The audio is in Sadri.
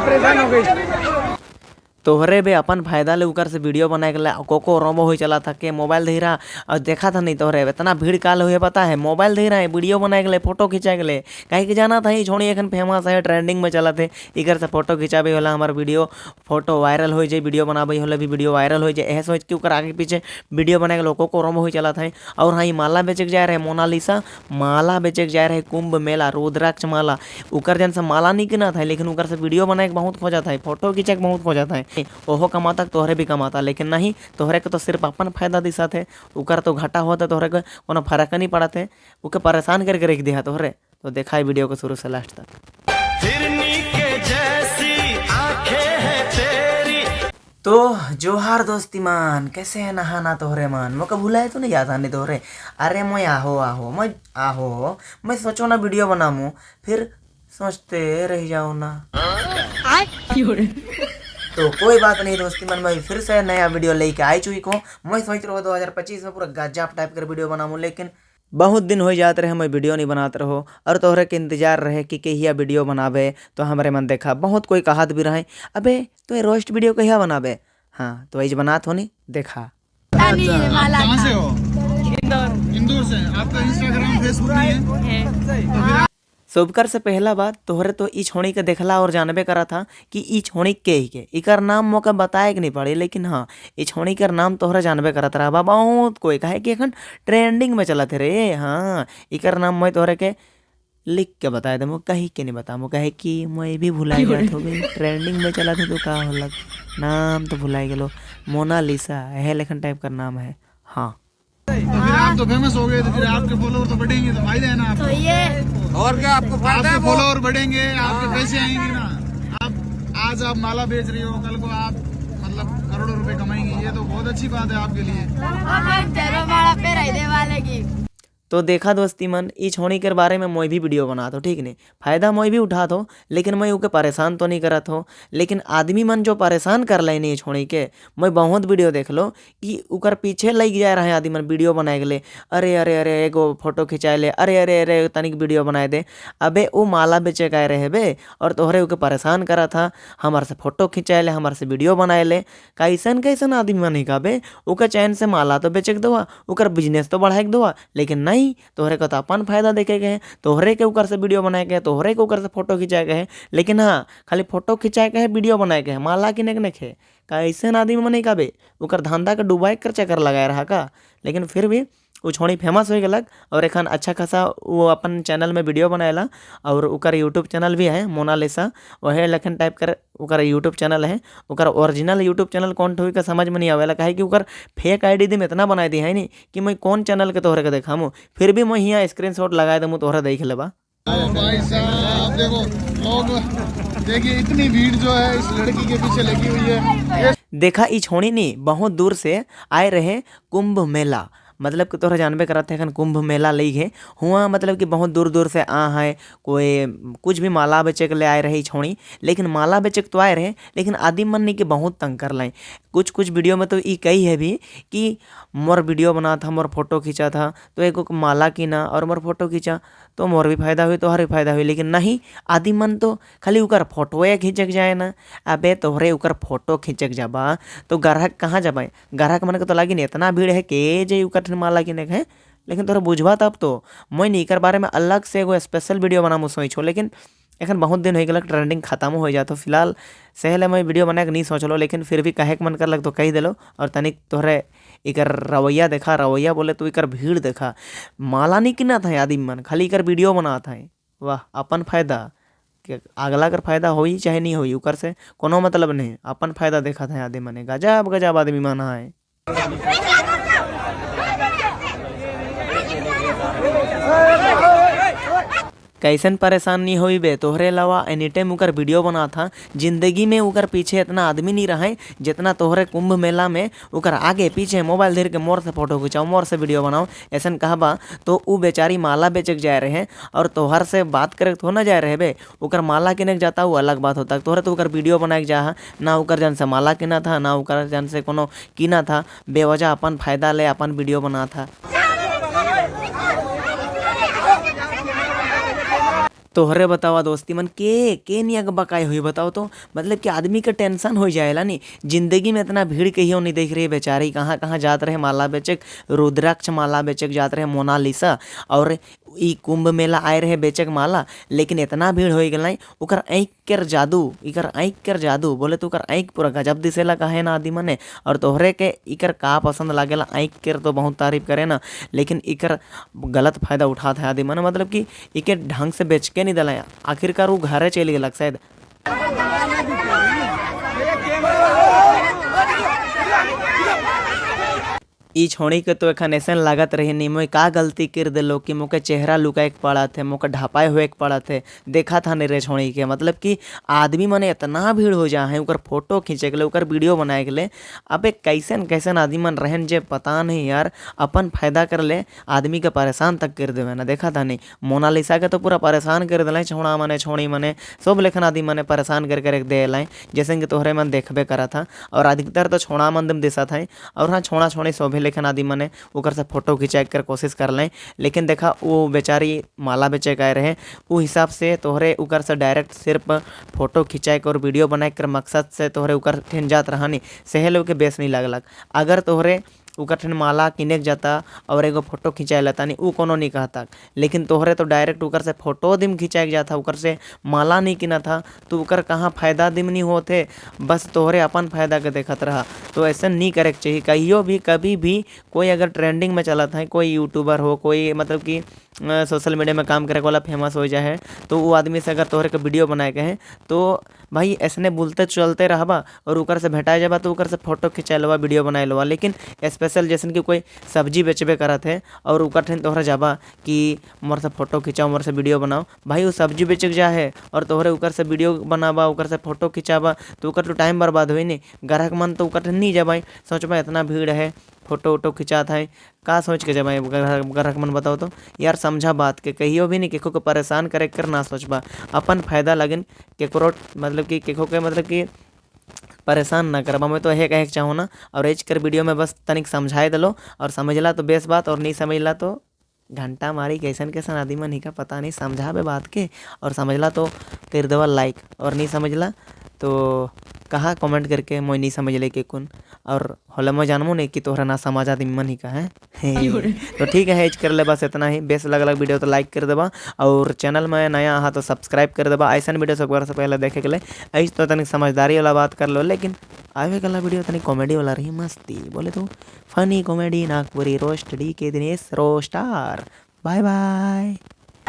परेशान हो गई। तोहरे बे अपन फायदा ले उकर से वीडियो बनाए के कोको रोमो हो चला था के मोबाइल दे रहा और देखा था नहीं। तोहरे इतना भीड़ काल हुए पता है, मोबाइल दे रहा है वीडियो बनाए के लिए, फोटो खिंचाए के लिए, काहे के जाना था ये छोड़ी एखन फेमस है, ट्रेंडिंग में चला थे, इधर से फोटो खिंचाबे होला हमार वीडियो फोटो वायरल हो जाए, वीडियो बनाबे होला भी वीडियो वायरल हो जाए, ऐसा सोच के उकर आगे पीछे वीडियो बनाए के लोगों कोको रोमो हो चला था। और हाँ, ये माला बेचे के जा रहे, मोनालिसा माला बेचे के जा रहे, कुंभ मेला रुद्राक्ष माला, उकर जन से माला नहीं किना था लेकिन उकर से वीडियो बनाए के बहुत खोजा था, फोटो खींचे के बहुत खोजा था। ओहो कमाता तोहरे भी कमाता, लेकिन नहीं तोहरे के तो सिर्फ अपन फायदा दिशा थे, उकर तो घाटा होता तोहरे के कोनो फर्क नहीं पड़ा थे, उके परेशान करके रख दिया तोहरे। तो देखा है वीडियो को शुरू से लास्ट तक। हिरनी के जैसी आंखें हैं तेरी। तो जोहार दोस्ती मान, कैसे है नहाना तोहरे मान, मोके भुलाए तो नहीं जाता नहीं तोहरे। अरे मैं आहो आहो मैं आहो मैं सोचो ना वीडियो बनामू, फिर सोचते रह जाओ ना। तो कोई बात नहीं दोस्ती मन, मैं फिर से नया वीडियो लेके आई चुकी को। मैं सोच रहा हूँ 2025 में पूरा गजब टाइप कर वीडियो बनाऊँ, लेकिन बहुत दिन हो जाते रहे मैं वीडियो नहीं बनाते रहो और तोहरे के इंतजार रहे कि कहिया वीडियो बनावे। तो हमारे मन देखा बहुत कोई कहत भी रहे, अबे तो ये रोस्ट वीडियो कहिया बनावे। हाँ तो ऐसे बनात हो नहीं देखा। कहाँ से हो? इंदौर। इंदौर से। आपका इंस्टाग्राम फेसबुक नहीं है? सबकर से पहला बात तोहरे तो ई छोड़ी के देखला और जानबे करा था कि ई छोड़ी के ही के, इकर नाम मौका बताए के नहीं पड़े, लेकिन हाँ ई छोड़ी के नाम तोहरे जानबे करत रहा बहुत कोई, काहे कि एखन ट्रेंडिंग में चलत रे। हाँ इकर नाम मैं तोहरे के लिख के बताए दमो, कहीं के नहीं बतामो, काहे कि मैं भी भुला गया हो गई, ट्रेंडिंग में चला था तो का होलक नाम तो भुलाई गेलो। मोनालिसा है लेखन टाइप का नाम है। हाँ तो फिर आप तो फेमस हो गए, तो फिर आपके फॉलोअर तो बढ़ेंगे, तो फायदा है ना आपको। तो ये और क्या आपको फायदा आपके है? फॉलोअर बढ़ेंगे, आपके पैसे आएंगे ना। आप आज आप माला बेच रही हो, कल को आप मतलब करोड़ों रुपए कमाएंगे, ये तो बहुत अच्छी बात है आपके लिए। माला पे दे वाले की। तो देखा दोस्ती मन, ई छोड़ी के बारे में मैं भी वीडियो बना तो ठीक नहीं, फ़ायदा मैं भी उठा तो, लेकिन मैं उके परेशान तो नहीं करत हो। लेकिन आदमी मन जो परेशान कर ले नहीं छोड़ी के, मैं बहुत वीडियो देख लो कि उकर पीछे लग जा रहा है आदमी मन वीडियो बनाए के ले, अरे अरे अरे एगो फोटो खिंचाए ले, अरे अरे अरे तनिक वीडियो बनाए दे। अबे वो माला बेचे के आए रहे बे और तोहरे उके परेशान करा था, हमारे से फोटो खिंचाए ले, हमारे से वीडियो बनाए ले। कैसन कैसन आदमी मन का बे, उके चैन से माला तो बेचे के दोआ, उकर बिजनेस तो बढ़ाए के दोआ, लेकिन नहीं तोहरे को तो अपन फायदा देखे के है, तोहरे के ऊपर से वीडियो बनाए के है, तोहरे के ऊपर से फोटो खिंचाए के है। लेकिन हाँ खाली फोटो खिंचाए के है, वीडियो बनाए के है, माला किने के नहीं है। कैसे आदमी मने का बे, उकर धंधा के डुबाए कर चक्कर लगाए रहा का। लेकिन फिर भी वो छोड़ी फेमस हो गलक और एखन अच्छा खासा वो अपन चैनल में वीडियो बनाएला और उकर यूट्यूब चैनल भी है मोनालिसा, वह लखन टाइप कर उकर यूट्यूब चैनल है। उकर ओरिजिनल यूट्यूब चैनल कौन ठोई का समझ में नहीं आवेला, काहे कि उकर फेक आईडी दी में इतना बनाई दी है नहीं कि मैं कौन चैनल के तोहरे के देखामू, फिर भी मैं यहाँ स्क्रीनशॉट लगाए दमू तोहरा देख लेबा। भाई साहब देखो लोग, देखिए इतनी भीड़ जो है इस लड़की के पीछे लगी हुई है। देखा ई छोड़ी नहीं बहुत दूर से आए रहे कुंभ मेला, मतलब कि तोहरा जानबे करत है एखन कुंभ मेला लई है हुआ, मतलब कि बहुत दूर दूर से आ है, कोई कुछ भी माला बेचे के ले आए रहे छोड़ी, लेकिन माला बेचे के तो आए रहे, लेकिन आदमी मन नहीं कि बहुत तंग कर लाए। कुछ कुछ वीडियो में तो ई कही है भी कि मोर वीडियो बना था, मोर फोटो खींचा था, तो एक माला किना और मोर फोटो खींचा तो मोर भी फायदा हुई तोहर भी फायदा हुई, लेकिन नहीं आदमी मन तो खाली उकर फोटोए खींचक जाए ना। अबे तोहरे उकर फोटो खींचक जाबा तो ग्राहक कहाँ जाबा, ग्राहक मन के तो लगी नहीं इतना भीड़ है के जे उकर ठन माला किने है। लेकिन तोरा बुझबा तब तो मैं नहीं एकर बारे में अलग से एगो स्पेशल वीडियो बनामू सोचो, लेकिन एखन बहुत दिन हो गया ट्रेंडिंग खत्म हो जातो, फिलहाल सहले मैं वीडियो बनाए के नहीं सोचलो, लेकिन फिर भी कहे के मन कर लग तो कही दिलो। और तनिक तोहरे इकर रवैया देखा, रवैया बोले तो इकर भीड़ देखा, माला नहीं किना था आदमी मन, खाली इकर वीडियो बना था। वाह अपन फायदा कि अगला कर फायदा होई चाहे नहीं होई उकर से कोनो मतलब नहीं, अपन फायदा देखा था आदमी मने। गजब गजब आदमी माना है। कैसन परेशान नहीं होई बे, तोहरे अलावा एनी टाइम उकर वीडियो बना था, जिंदगी में उकर पीछे इतना आदमी नहीं रहे जितना तोहरे कुंभ मेला में उकर आगे पीछे मोबाइल धर के मोर से फोटो खिंचाओ मोर से वीडियो बनाओ ऐसा कहबा तो उ बेचारी माला बेचे जाए रहे और तोहर से बात करे तो ना जाए रहे बे, उकर माला किने के जाता वो अलग बात होता, तोहरे तो उकर वीडियो बनाए के जा ना उकर जन से माला किना था ना उकर जन से कोनो किना था, बेवजह अपन फायदा ले अपन वीडियो बना था। तोहरे बतावा दोस्ती मन के के नियक बकाई हुई बताओ तो। मतलब कि आदमी के टेंशन हो जाएला नी, जिंदगी में इतना भीड़ कहियो नहीं देख रही बेचारी, कहाँ कहाँ जात रहे माला बेचक, रुद्राक्ष माला बेचक जात रहे मोनालिसा, और ई कुंभ मेला आए रहे बेचक माला, लेकिन इतना भीड़ हो गई ओकर आँख कर जादू, इकर आँख कर जादू बोले तो ओकर आँख पूरा गजब दिसेला कहे ना आदमी मने। और तोहरे के इकर का पसंद लागेला, आँख कर तो बहुत तारीफ करे ना, लेकिन इकर गलत फायदा उठाते हैं आदमी मने, मतलब कि इके ढंग से बेच के नहीं दिलाया, आखिरकार वो घरे चल गया शायद। ई छोड़ी के तो एखन ऐसन लागत रही नहीं मोए का गलती कर दिलो कि मोके चेहरा लुकाए के पड़त है, मोके ढापाए हुए के पड़त है, देखा था नहीं रे छोड़ी के। मतलब कि आदमी मने इतना भीड़ हो जा है ओकर फोटो खींचे के लिए, ओकर वीडियो बनाए के लिए। अबे कैसन कैसन आदमी मन रहन जे पता नहीं यार, अपन फायदा कर ले आदमी के परेशान तक कर देवे ना। देखा था नहीं मोनालिसा के तो पूरा परेशान कर दिला छोड़ा मने छोड़ी मने सब लेखन आदमी मने परेशान कर कर दे लाए, जैसे कि तोहरे मन देखबे करा था। और अधिकतर तो छोड़ा मन दम दिशा था, और हाँ छोड़ा छोड़ी सोभे लेखन आदमी मने ओकर से फोटो खिंचाए कर कोशिश कर लें, लेकिन देखा वो बेचारी माला बेचे के आए रहे वो हिसाब से तोहरे उकर से डायरेक्ट सिर्फ फोटो खिंचाए के और वीडियो बनाए कर मकसद से तोहरे उकर ठेन जात रहा नहीं, सहे लोग के बेस नहीं लगलक। अगर तोहरे उकर ठेन माला किने के जाता और एगो फोटो खिंचाए लेता नहीं, उ कोनो नहीं कहता, लेकिन तोहरे तो डायरेक्ट उकर से फोटो दिम खिंचाए के जाता, उकर से माला नहीं किना था, तो उकर कहाँ फायदा दिम नहीं होते, बस तोहरे अपन फायदा के देखत रहा। तो ऐसा नहीं करे के चाहिए कहियो भी, कभी भी कोई अगर ट्रेंडिंग में चलत है, कोई यूट्यूबर हो, कोई मतलब कि सोशल मीडिया में काम करे वाला फेमस हो जाए, तो वो आदमी से अगर तोहरे के वीडियो बनाए के हैं तो भाई ऐसने बोलते चलते रहबा और उकर से भेटाए जाबा तो उकर से फोटो खिंचा लेवा, वीडियो बनाए लेवा। लेकिन स्पेशल जैसन कि कोई सब्जी बेचबे करत है और उकर ठेन तोहरा जाबा कि मोर से फोटो खिंचाओ, मोर से वीडियो बनाओ, भाई वो सब्जी बेचे जा है और तोहरे उकर से वीडियो बनाबा, उकर से फोटो खिंचाबा, तो उकर तो टाइम बर्बाद हुई नहीं, ग्राहक मन तो उकर ठेन नहीं जाबाई, सोचबा इतना भीड़ है फोटो वोटो खिंचात है, का सोच के जब ग्राहक मन बताओ तो यार। समझा बात के कहियो भी नहीं केको के परेशान करे कर ना सोचबा, अपन फायदा लगन केकरो मतलब कि केको के मतलब कि परेशान ना करबा। मैं तो यह कहे के चाहूँ ना, और एज कर वीडियो में बस तनिक समझाए दिलो, और समझला तो बेस बात, और नहीं समझला तो घंटा मारी कैसन कैसन आदमी मन का पता नहीं, समझाबे बात के, और समझला तो कर देवा लाइक, और नहीं समझला तो कहा कमेंट करके मोई नहीं समझ ले के कुन, और होले मैं जानमो नहीं कि तोहरा ना समझ आदमी मन ही का है। तो ठीक है, एज कर ले बस इतना ही। बेस अलग अलग वीडियो तो लाइक कर देबा, और चैनल में नया आहा तो सब्सक्राइब कर देबा, ऐसा वीडियो सब से पहले देखे के लिए। ऐसे तो तनिक समझदारी वाला बात कर लो, लेकिन आवे वाला वीडियो तनिक कॉमेडी वाला रही, मस्ती बोले तो funny comedy Nagpuri roast D K Dinesh roaster. Bye bye.